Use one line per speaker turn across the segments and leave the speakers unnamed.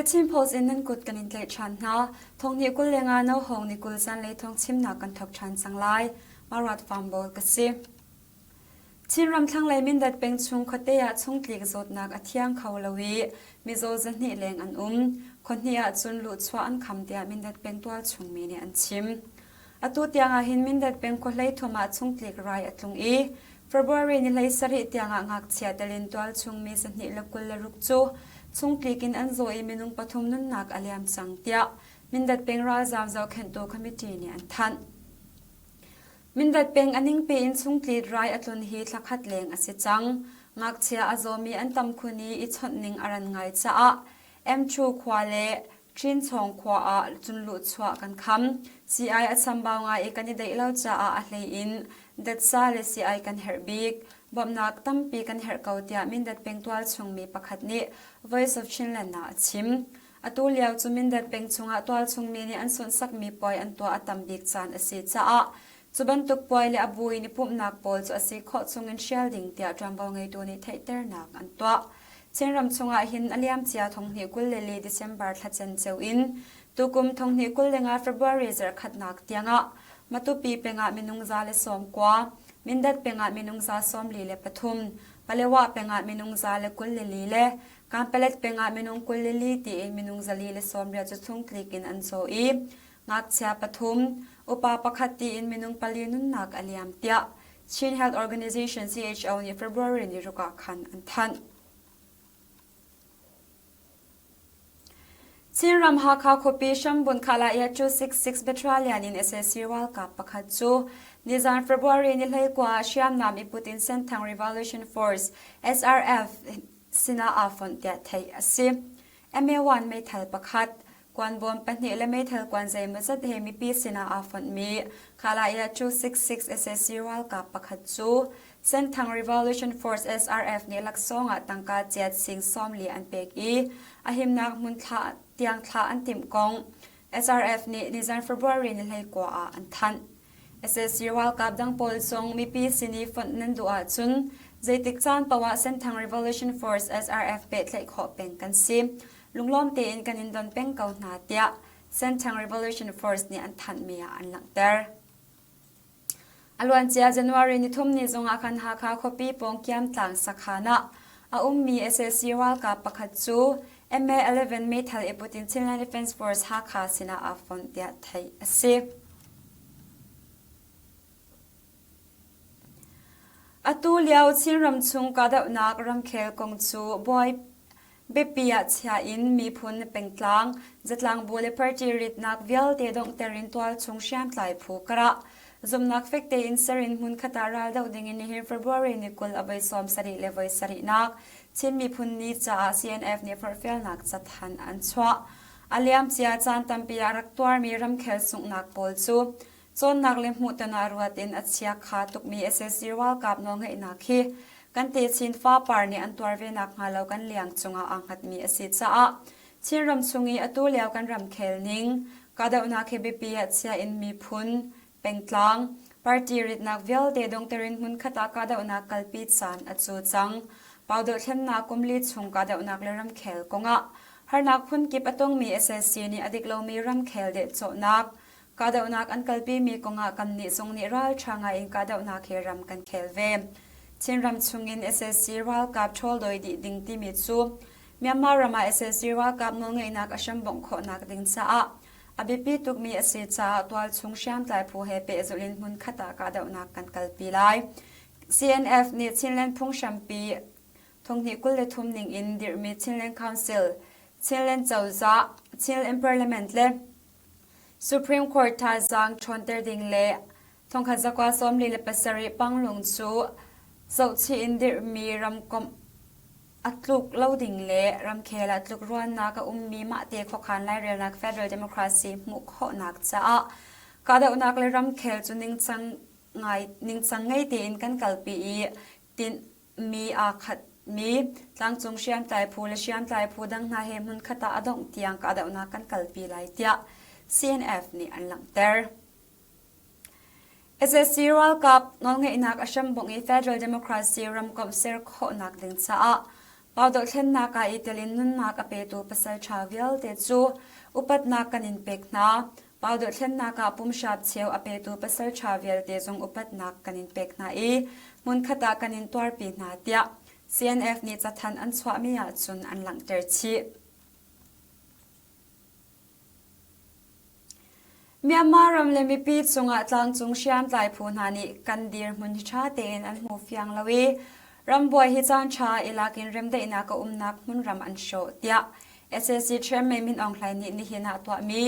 Chin Post in nan kut kan in tlaih ṭhan hna. Thonghnih 25 no hong ni 20 zanlei thawng chimnak kan thawk ṭhan cang lai. Marat Farm ka si. Chinram thlanglei Mindat peng chung khuate ah chungtlik zawtnak a thiang kho lo i mizaw zahnih leng an um. Khuahnih ahcun luhchuah an kham tiah Mindat peng tualchung mi nih an chim. Atu tiang ah hin Mindat peng khua hleithum ah chungtlik rai a tlung i February ni 17 tiang ah ngakchia telin tualchung mi 226 cu chungtlik in an zaw i minung pathum nunnak a liam cang tiah Mindat peng ralzaam zohkhenhtu committee nih an thanh. Mindat peng a ningpi in chungtlit rai a tlun hi thla khat leng a si cang. Ngakchia a zawmi an tam khun i i chawnh ning a ran ngai caah Emchu khua le Ṭinchawng khua ah cun luhchuah kan kham. Sii-ai a chambau ngai i kan i deih lo caah a hlei in datsa le sii-ai kan herh bik. Bawmhnak tampi kan herh ko tiah Mindat peng tualchung mi pakhat nih Voice of Chinland ah a chim. Atu lio cu Mindat peng chungah tualchung mi nih an sunhsakmi puai an tuah a tam bik caan a si caah cu bantuk puai le a bu in i pumhnak pawl cu a si khawh chungin hrial ding tiah ṭuanvo ngeitu nih theihternak an tuah. Chinram chungah hin a liamcia thonghnih 24 December thla cenceo in tukum thonghnih 25 February zarhkhatnak tiangah Matupi pengah minung 190, Mindat pengah minung 43, Palewa pengah minung 124 le Kanpalet peng ah minung 24 tiin minung 480 cu chungtlik in an zaw i ngakchia pathum, upa pakhat tiin minung pali nunnak a liam tiah Chin Health Organization CHO nih February ni ruk ah khan an thanh. Chinram Hakha khuapi Hrambun Khalaya 266 Battalion in sac ralkap pakhat cu nizan February ni 19 ah hriamnam i put in Senthang Revolution Force SRF sinah aa fonh tiah theih a si. MA1 meithal pakhat, kuanbawm pahnih le meithal kuan zeimawzat he mipi sinah aa fonhmi Khalaya 266 sac ralkap pakhat cu Senthang Revolution Force SRF nih laksawng ah tangka ciat sing 40 an pek i a himnak hmun thlah tiang thlah an timh kong SRF nih nizan February ni 19 ah an thanh. Sac ralkap dang pawl zong mipi sin i fonh nan duh ahcun zeitik caan paoh ah Senthang Revolution Force SRF pehtlaih khawh peng kan si. Lunglawm tein kan in don peng ko hna tiah Senthang Revolution Force nih an thanhmi ah an langhter. A luancia January nithum ni zongah khan Hakha khuapi pawng Kiamtlang sakhan ah a ummi sac ralkap pakhat cu MA-11 meithal i put in Chinland Defense Force Hakha sinah aa fonh tiah theih a si. Atu lio Chinram chung kahdohnak ramkhel kong cu buai biapi ah chia in miphun pengtlang, zatlang bu le party ritnak vialte donghter in tualchung hriamtlai phu karah zumhnak fek tein ser in hmunkhat ah raldoh ding in nihin February ni 20 a voi 70 le voi sarihnak Chin Miphun Ni caah CNF nih forhfialnak cathanh an chuah. A liamcia caan tampi ah rak tuarmi ramkhel sunghnak pawl cu cawnnak le hmuhton ah ruat in a chiakha tukmi sac ralkap nawlngeihnak hi kan techin fapar nih an tuar ve nakhnga lo kan liang cungah aa hngatmi a si caah Chinram chung i atu lio kan ramkhel ning kahdohnak hi biapi ah chia in miphun, pengtlang, party ritnak vialte dongter in hmunkhat ah kahdohnak kalpi caan a cu cang. Pau dohthlennak kum li chung kahdohnak le ramkhel kongah harnak phunkip a tongmi sac nih a dik lomi ramkhel dehcawhnak, kahdohnak an kalpimi kongah kannih zong nih ralṭha ngaiin kahdohnak he ram kan khel ve. Chinram chungin sac ralkap ṭhawldawi dih ding timi cu Myanmar ram ah sac ralkap nawlngeihnak a hrambongh khawhnak ding caah a biapi tukmi a si caah tualchung hriamtlai phu he pehzulh in hmunkhat ah kahdohnak kan kalpi lai. CNF nih Chinland Phunghrampi thonghnih 23 ning in dirhmi Chinland Council, Chinland Cozah, Chinland Parliament le Supreme Court thazaang ṭhawnter ding le thongkhat zakua 47 Panglong cu zohchih in dirhmi ramkomh a tluk lo ding le ramkhel ah tlukruannak a ummi mahte khuakhan lairelnak federal democracy hmuh khawhnak caah kahdohnak le ramkhel cu ningcang ngai ningcang ngei tein kan kalpi i tinhmi aa khatmi tlangcung hriamtlai phu le hriamtlai phu dang hna he hmunkhat ah a dongh tiang kahdohnak kan kalpi lai tiah CNF nih an langhter. Sac ralkap nawlngeihnak a hrambongh i federal democracy ramkomh ser khawhnak ding caah. Pau dohthlennak ah i tel in nunnak a petu pasalṭha vialte cu upatnak kan in pek hna. Pau dohthlennak ah pumhraap cheu a petu pasalṭha vialte zong upatnak kan in pek hna i hmunkhat ah kan in tuarpi hna tiah CNF nih cathanh an chuahmi ahcun an langhter chih. Myanmar ram le mipi cungah tlangcung hriamtlai phu hna nih kan dirhmun hi ṭha tein an hmu fiang lo i rambuai hi caan ṭha i lak in remdaihnak a umnak hmunram an hrawh tiah sac Chairman Min Aung Hlaing nih nihin ah tuahmi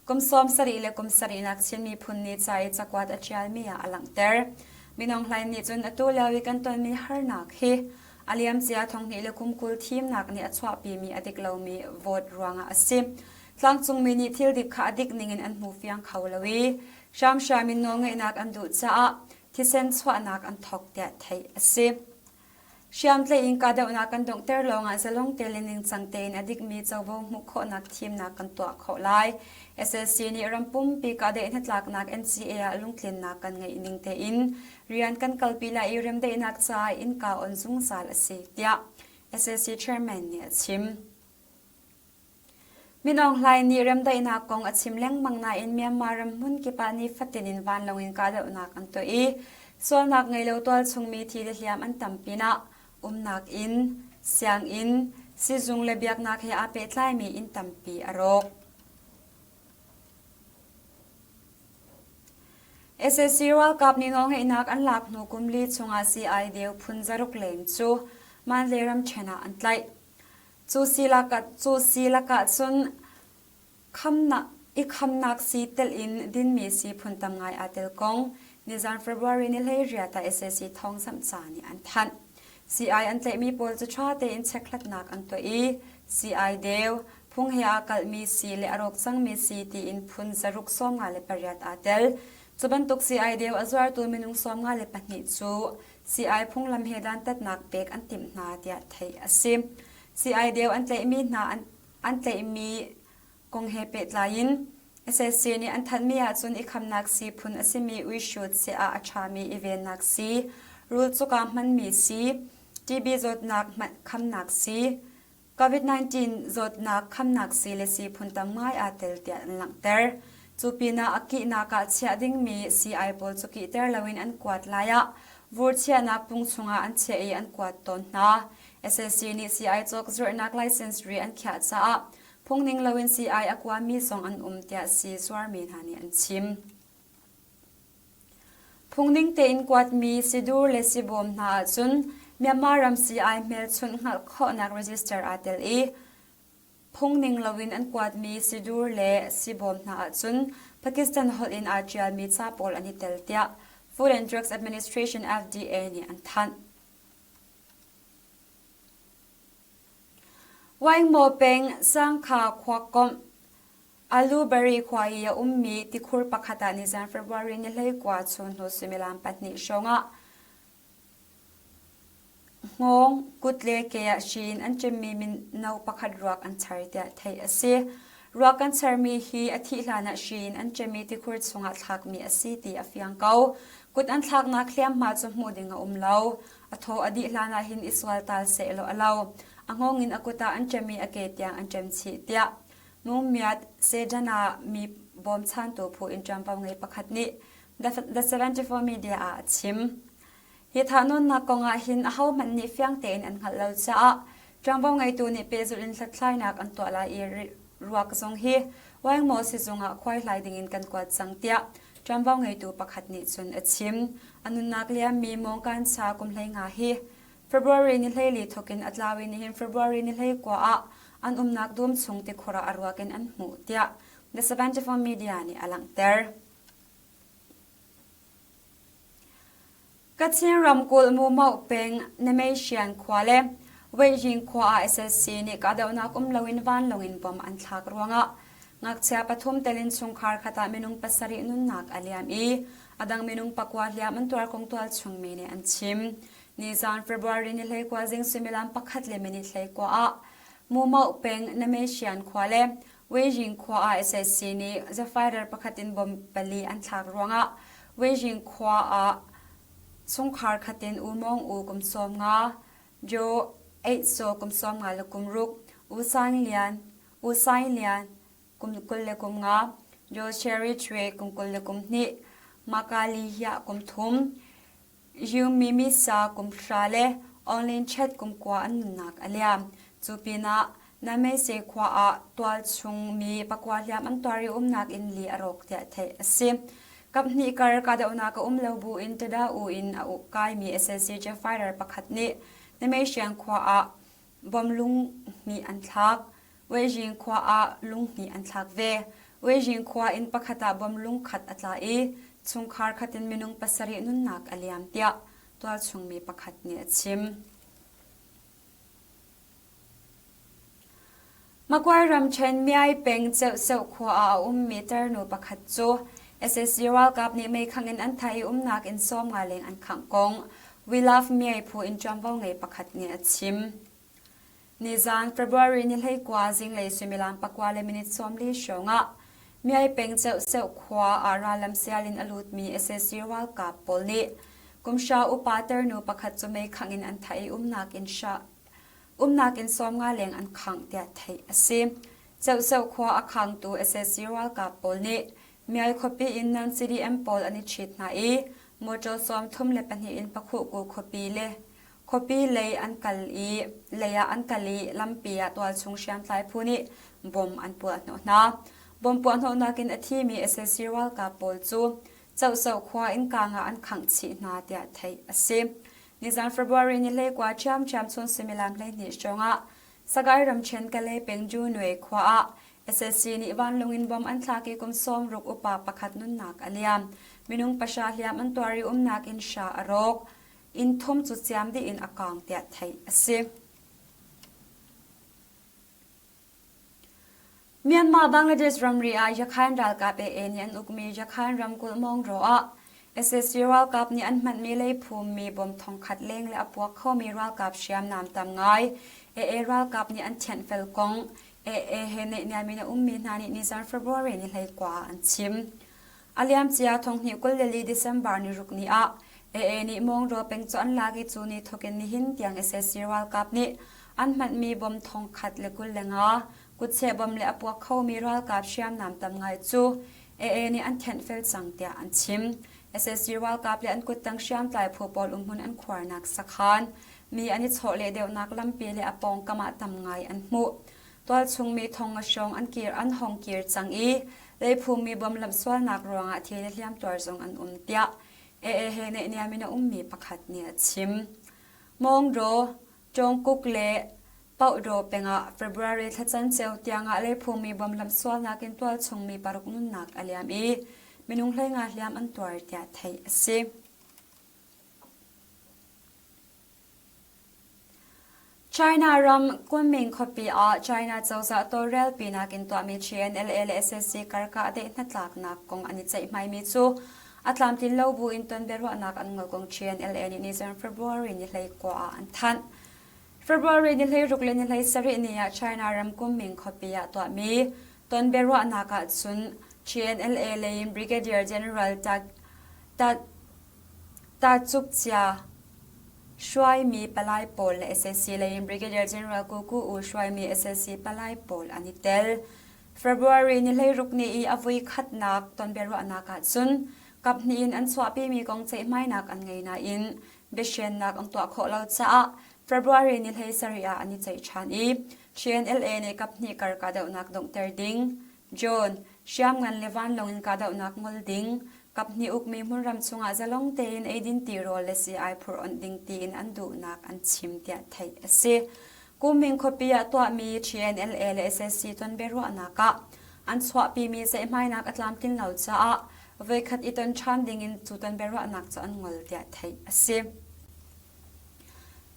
kum 70 le kum sarihnak Chin Miphun Ni ca i cakuat a ṭialmi ah a langhter. Min Aung Hlaing nih cun atu lio i kan tonmi harnak hi a liamcia thonghnih le kum 20 thimnak nih a chuahpimi a dik lomi vote ruangah a si. Tlangcungmi nih thil dik kha a dik ningin an hmu fiang kho lo i hramhram in nawlngeihnak an duh caah thisen chuahnak an thawk tiah theih a si. Hriamtlaih in kahdohnak kan donghter lawngah zalong te le ningcang tein a dikmi covo hmuh khawhnak thimnak kan tuah khawh lai. SLC nih ram pumpi kahdaih hnatlaknak NCA ah lungtlinnak kan ngeih ning tein rian kan kalpi lai i remdaihnak caah innka on zungzal a si, tiah SLC chairman nih a chim. Min Aung Hlaing nih remdaihnak kong a chim lengmang nain Myanmar ram hmunkip ah nifatin in vanlawng in kahdohnak an tuah i sualnak ngei lo tualchungmi thi le hliam an tam pinah umnak inn, sianginn, sizung le biaknak he aa pehtlaimi inn tampi a rawk. Sac ralkap nih nawlngeihnak an lak hnu kum li chungah sii-ai deu phun zaruk leng cu Mandalay ramṭhen ah an tlaih. Cu si lakah cun i khamnak sii telh in dinmi sii phun tam ngai aa tel kong nizan February ni 18 ah sac thawngzamh ca nih an thanh. Sii-ai an tlaihmi pawl cu ṭha tein chekhlatnak an tuah i sii-ai deu, phung he aa kalhmi sii le a rawk cangmi sii tiin phun zaruk 58 aa tel. Cu bantuk sii-ai deu a zuartu minung 52 cu Sii-ai phunglam he dantatnak pek an timh hna tiah theih a si. Sii-ai deu an tlaihmi hna an tlaihmi kong he pehtlai in SSC nih an thanhmi ahcun i khamnak sii phun a simi uihrut seh ah a ṭhami i vennak sii, rulcuk ah hmanmi sii, TB zawtnak khamnak sii, COVID-19 zawtnak khamnak sii le sii phun tam ngai aa tel tiah an langhter. Cu pinah a kihnak ah chiah dingmi sii-ai pawl cu kihter loin an kuat lai ah vur chiahnak pung chungah an chiah i an kuat tawn hna. SAC nih sii-ai cawk zuarhnak license ri an khiah caah phungning loin sii-ai a kuami zong an um tiah sii zuarmi hna nih an chim. Phungning tein kuatmi sidur le sibawm hna ahcun Myanmar ram sii-ai hmelchunh hngalh khawhnak register aa tel i phungning loin an kuatmi sidur le sibawm hna ahcun Pakistan holh in aa ṭialmi ca pawl an i tel tiah Food and Drugs Administration FDA nih an thanh. Waingmaw peng Sangkha khuakomh Alubari khua i a ummi tikhur pakhat ah nizan February ni 19 chun hnu suimilam pahnih hrawngah hngawng, kut le ke ah hri in an ṭemmi mino pakhat ruak an char tiah theih a si. Ruak an charmi hi a thih hlanah hri in an ṭem i tikhur chungah thlakmi a si ti a fiang ko. Kut an thlaknak hliamhma cu hmuh ding a um lo. A thaw a dih hlanah hin i sualtal sehlaw a lo. A hngawng in a kut ah an ṭem i a ke tiang an ṭem chih tiah Mungmyat Sedan ah mi bawmchantu phu in ṭuanvo ngei pakhat nih The 74 Media ah a chim. Hi thahnawnnak kong ah hin ahohmanh nih fiang tein an hngalh lo caah ṭuanvo ngeitu nih pehzulh in hlathlainak an tuah lai i ruak zong hi Waingmaw sizung ah khuaihlai dingin kan kuat cang tiah ṭuanvo ngeitu pakhat nih cun a chim. A nunnak liammi Mawngkancha kum 15 hi February ni 14 thawk in a tlau i nihin February ni 19 ah an umnak dum chung tikhur ah a ruak in an hmuh tiah The 74 Media nih a langhter. Kachin ramkulh Mumauh peng Nameishian khua le Weijing khua ah SSC nih kahdohnak um loin vanlawng in bom an thlak ruangah ngakchia pathum tel in chungkhar khat ah minung pasarih nunnak a liam i a dang minung pakua hliam an tuar kong tualchungmi nih an chim. Nizan February ni 19 zing suimilam pakhat le minute 19 ah Mumauh peng Namesian khua le Weijing khua ah SAC nih The Fighter pakhat in bomb pali an thlak ruangah Weijing khua ah chungkhar khat in U Mawng U kum 50, Jo. Eih Saw kum 50 le kum ruk, U Saing Lian, U Saing Lian kum 25, Joe Cherry Chue kum 21, Makali Hiah kum thum, Yu Mimi Sa kum hra le Aung Lin Chet kum kua an nunnak a liam. Cu pinah Namese khua ah tualchung mi pakua hliam an tuar i umnak inn li a rawk tiah theih a si. Kaphnih kar kahdohnak a um lo buin Tada U in a kaimi SAC fighter pakhat nih Namesian khua ah bom lung hnih an thlak. Weijing khua ah lung hnih an thlak ve. Weijing khua inn pakhat ah bom lung khat a tla i chungkhar khat in minung pasarih nunnak a liam tiah tualchung mi pakhat nih a chim. Maguire ramṭhen Myai peng Ceuhseuh khua ah a ummi tarnu pakhat cu sac ralkap nih meikhangh in an thah i umnak inn 50 leng an khangh kong We Love Myai phu in ṭuanvo ngei pakhat nih a chim. Nizaan February ni 19 zinglei suimilam pakua le minute 40 hrawng ah Myai peng Ceuhseuh khua ah rallam sial in a lutmi sac ralkap pawl nih kumhra upa tarnu pakhat cu meikhangh in an thah i umnak inn Umnak inn 50 leng an khangh tiah theih a si. Ceuhseuh khua a khangtu sac ralkap pawl nih Myai khuapi in non-CDM pawl an i ṭhit hna i motor 32 in Pakhuhku khuapi le khuapi lei an kal i lei ah an kal i lampi ah tualchung hriamtlai phu nih bom an puahhnawh hna. Bom puahhnawhnak in a thimi sac ralkap pawl cu Ceuhseuh khua innkaang ah an khangh chih hna tiah theih a si. Nizan February ni 19 ṭhiamṭhiam chun suimilam 12 hrawngah Sagaing ramṭhen Kalay peng Junue khua ah sac nih vanlawng in bom an thlak i kum 60 upa pakhat nunnak a liam. Minung pahra hliam an tuar i umnak inn hra a rawk. Inn thum cu ciam dih in a kaang tiah theih a si. Myanmar-Bangladesh ramri ah Yakhain ralkap AA nih an ukmi Yakhain ramkulh Mawngro ah sac ralkap nih an hmanhmi leiphummi bom thongkhat leng le a puak khomi ralkap hriamnam tam ngai AA ralkap nih an thianh fel kong AA he naihniam in a ummi hna nih nizan February ni 19 ah an chim. A liamcia thonghnih 24 December ni ruk ni ah AA nih Mawngro peng cu an lak i cu ni thawk in nihin tiang sac ralkap nih an hmanhmi bom thongkhat le 25, kutcheh bom le a puak khomi ralkap hriamnam tam ngai cu AA nih an thianh fel cang tiah an chim. Sac ralkap le an kuttang hriamtlai phu pawl umhmun an khuarnak sakhan mi an i chawhleh deuhnak lampi le a pawngkam ah tam ngai an hmuh. Tualchung mi thong nga hrawng an kir an hong kir cang i leiphumi bom lamhsualnak ruangah thi le hliamtuar zong an um tiah AA he naihniam in a ummi pakhat nih a chim. Mawngdaw, Tawngkuk le Paukdaw pengah February thla canceo tiangah leiphumi bom lamhsualnak in tualchung mi paruk nunnak a liam i minung 15 hliam an tuar tiah theih a si. China ram Kunming khuapi ah China cozah tawlrelpinak in tuahmi GNLA le sac karkah daih hnatlaknak kong an i ceihmaimi cu a tlamtlin lo buin ton biaruahnak an ngol kong GNLA nih nizan February ni 19 ah an thanh. February ni 16 le ni 17 ni ah China ram Kunming khuapi ah tuahmi ton biaruahnak ah cun GNLA lei in Brigadier General Ta Tacukcia hruaimi palai pawl le sac lei in Brigadier General Ku Ku U hruaimi sac palai pawl an i tel. February ni 16 ni i a vui khatnak tonbiaruahnak ahcun kaphnih in an chuahpimi kong ceihmainak an ngei nain biahrennak an tuah khawh lo caah February ni 17 ah an i ceih ṭhan i TNLA nih kaphnih kar kahdohnak donghter ding, John, hriamngan le vanlawng in kahdohnak ngol ding, kaphnih ukmi hmunram chungah zalong tein eidin tirawl le sii-ai phurh onh ding tiin an duhnak an chim tiah theih a si. Kuming khuapi ah tuahmi TNLA le sac ton biaruahnak ah an chuahpimi ceihmainak a tlamtlin lo caah voikhat i ton ṭhan dingin cu ton biaruahnak cu an ngol tiah theih a si.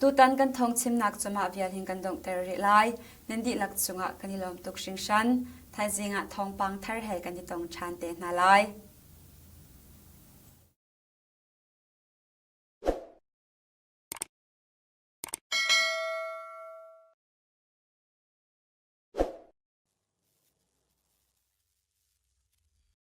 Tutan kan thawngchimnak cu mah vial hin kan donghter rih lai. Nan dihlak cungah kan i lawm tuk hringhran. Thaizing ah thawngpang thar he kan i tong ṭhan te hna lai.